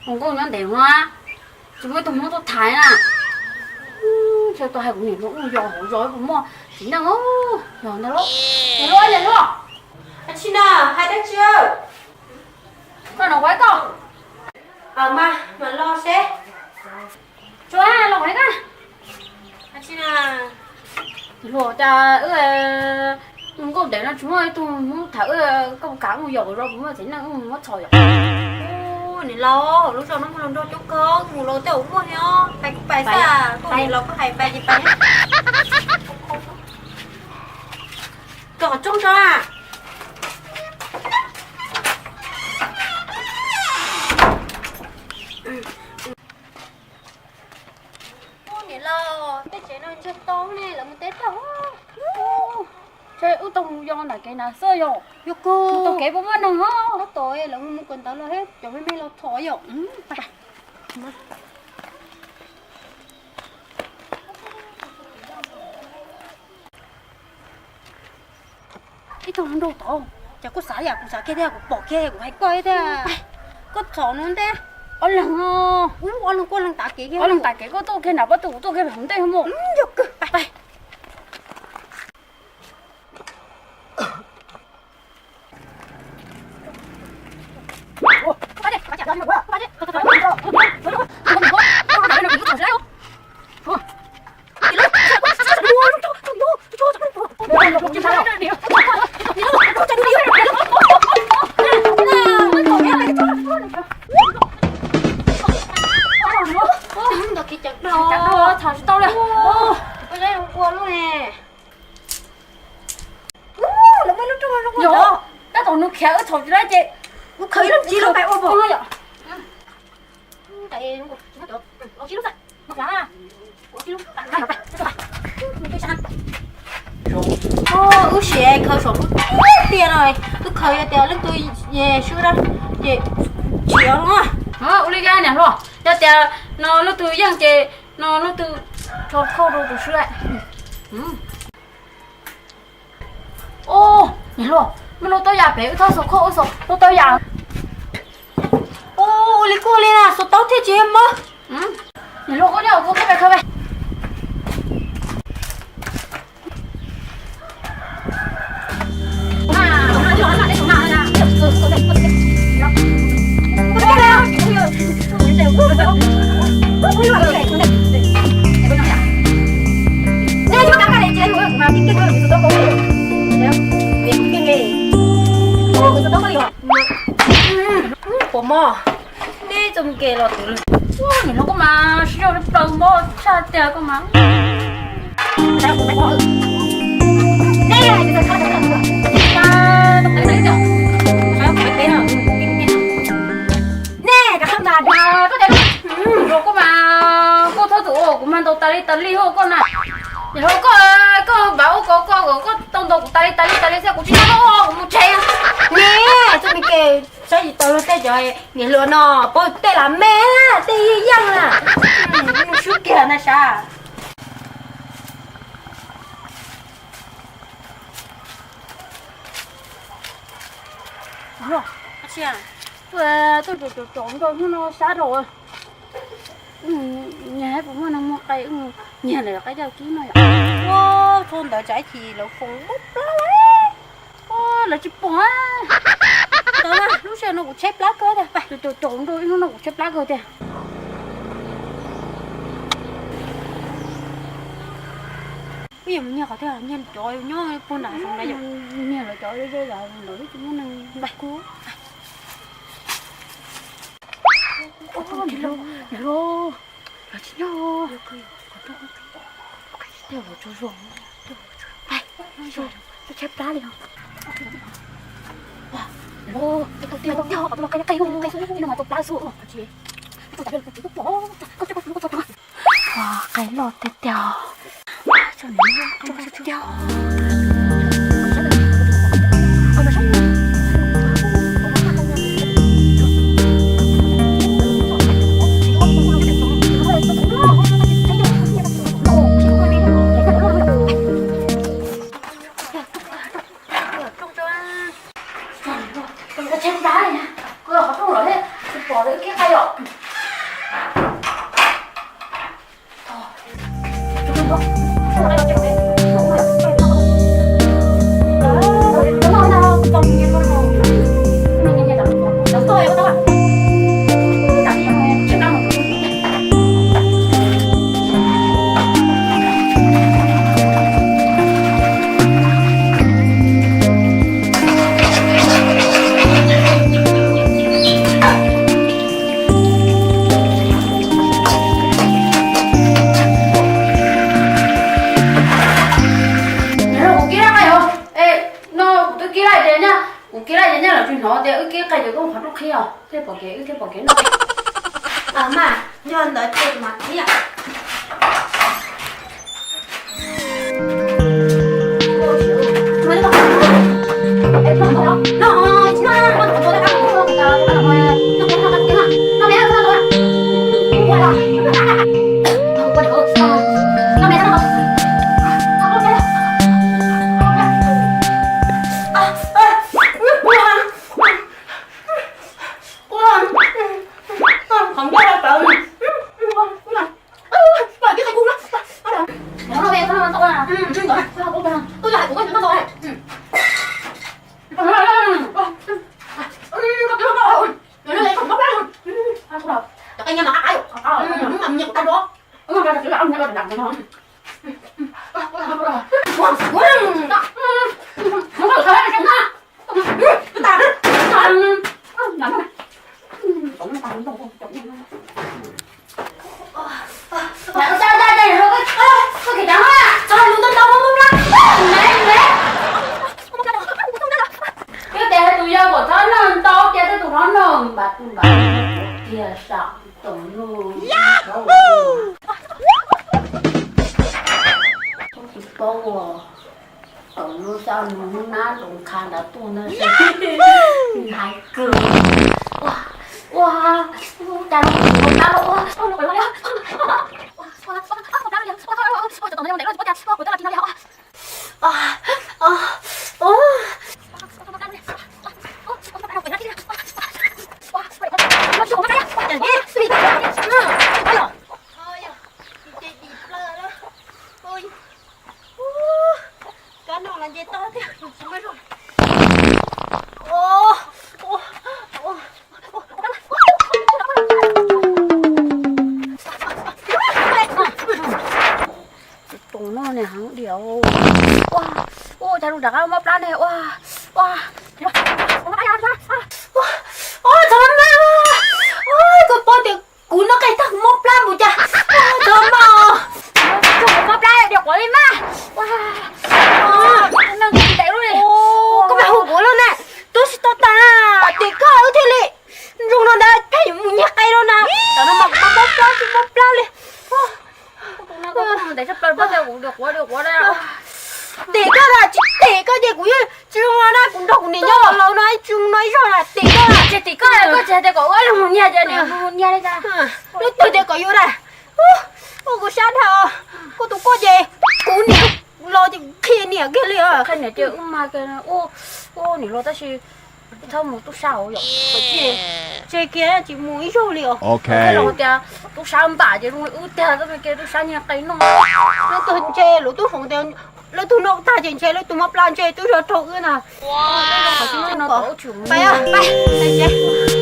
Tus nkauj nyob ntev ua, tsis muaj ib tug Hmoob tuaj thaiv na. Ntshe tuaj hais kuv niam hluas mus yos hauv zos puas muaj txiv neej yog ntag lauj. Niam hluas, niam hluas, tsis na, hais dab tsi? Koj los kuv hais koj. Mas los seb. Tsuas los kuv hais koj. Niam hluas, cas wb nkauj ntev no tsis muaj ib tug Hmoob thaiv wb, koj puas kam mus yos hauv zos puas muaj txiv neej muab txhom yom? Niam laus, lub zos no muaj hluas nraug coob kawg, mus los tej zaum muaj thiab, pais kuj pais xwb, koj niam laus koj hais pais ces pais. Koj qhov rooj tso. Niam laus, tej tsev no ntshe tau ne, lawv mus teb tag. Ntshe wb tau mus yos nram kev na xwb yom. Yog kawg, tau kev puas muaj neeg os. Tab tom lawv mus kawm ntawv los thiab, cov me me los thov yom. Ib tug nraug tod, ces kuv xav yam kuv xav kiag tiag, kuv pom kiag kuv hais koj thiab. Koj txhom no ntej. Ob leeg, ob leeg kuj leeg tav kev, ob leeg tav kev, koj tuaj kiag nram pob tw, kuv tuaj kiag pem hauv ntej mus. Yog kawg, pais. Txhom tsis tau li. Ua lub ne. Yog, tab tom nws khiav wb txhom tsis tau ces kuv khaws ib lub tsis lub pais ua pom yom. Wb siav khaws saum lub tiaj no, wb khaws yog tias leej twg swb na ces tsis ua li cas niam hluas. Yog tias no leej twg yeej ces no leej twg rho khauj rau tus swb lawm. Niam hluas, muaj lub taub yam pem, wb txhob xuas khauj, wb xuas lub taub yam. Ua li kuj li na, xuas taub thiaj tsis mob. Niam hluas, koj nyob kuv tuaj pem khaws pem. Puas mob? Neb txoj kev los twv lawm. Niam hluas, koj mas sib zog plaws mob tshaj tiag koj mas. Nej, koj mas, koj thov tus ua kuv mas ntaus tas li tas li hos koj na. Niam hluas, koj, koj npam ua koj, koj, koj tau ntaus kuv tas li tas li tas li xwb, kuv tsis nyob, kuv mus tsev. Nej, txoj me kev saib tsis taus luag tej cov niam hluas no, paub tej lam me, tej yeej yeej na. Mus swb kiag na sav. Tuaj, tuaj tsom tsom nrau hnub no sab rau. Nyiag puas muaj neeg muag qe, nyiag lawm qe coj kib no yom. Ua, txog ntawd tsam ib chim lawv foom muab plab lawm. Lawv tsis pom. Tawm mas, lub sij hawm no kuv tshaib plab kawg tiag. Tsom tsom nrau ib hnub no kuv tshaib plab kawg tiag. Wb yuav mus nyiag qhov twg, nyiag cov nyob puag nram zoov na yom. Nyiag lawv cov zej zos lawv tsis muaj neeg kub. Lawv tsis nyob. Tshaib plab li os. Qe qe qe qe no mas tau plab xwb. Qe loj tiag tiag. Wb kib qai yom. Kuv kib laj qai os. Es no kuv twb kib laj ces nyaj, kuv kib laj ces nyaj los tsis hnov tias wb kib qai ces koj qhov rooj qhib os, thiaj pom kev wb thiaj pom kev noj. Mas yog ntawd ces mas kib. Yog tias tus yau kom txhob noj ntau tias tej tus hlob noj npam tus npam tiag sam tus nus. Tsis paub ua, tom nub xab nus nab nroo kha nrad tuaj na. Hais kawg. Ua, ua, cas no ua tab ua, ua, ua, ua, ua, ua, Kab no los nce toj tiag. Tus no niag heev diam. Ua, ua cas lub rov qab mob plab ne. Ua, ua, ua, txhob mas, ua, koj paub tias kuv noj qe tag kuv mob plab mus cas. Txhob mas, kuv mob plab diam quav li mas. Ua, neeg tsis ntev lub li. Koj mas hu kuv lawm na, twb tsis tau tas, tim koj wb thiaj li zoo no ntag, pheej yuav mus nyiag qe no na. Tam no mas kuv mob plab tsis mob plab li. Tim koj na, tsis tim koj ces kuv yeej tsis zoo no na, kuv nrog kuv niam nyob laus laus no ib tsis zoo no ib zaug na, tim koj na. Tsis tim koj, koj tsis hais tias kom ua li mus nyiag ces nws mus nyiag li cas. Leej twg tias kom yuav na. Ua kuv sab dhau, koj tus koj ces kuv niam los ces qhia niam kiag li os. Qhia niam ces wb mas ua, ua niam los tab sis txhob mus tub sab hauv yom. Tseg kiag tsis mus ib zaug li os. Los tias tub sab npam ces zoo li wb tiag, txhob mus kiag tub sab nyiag qe noj. Leej twg ntshe lub tub foom tias leej twg noj tag ces ntshe leej twg mob plab ntshe twb yog raug wb na. Pais, pais, pais.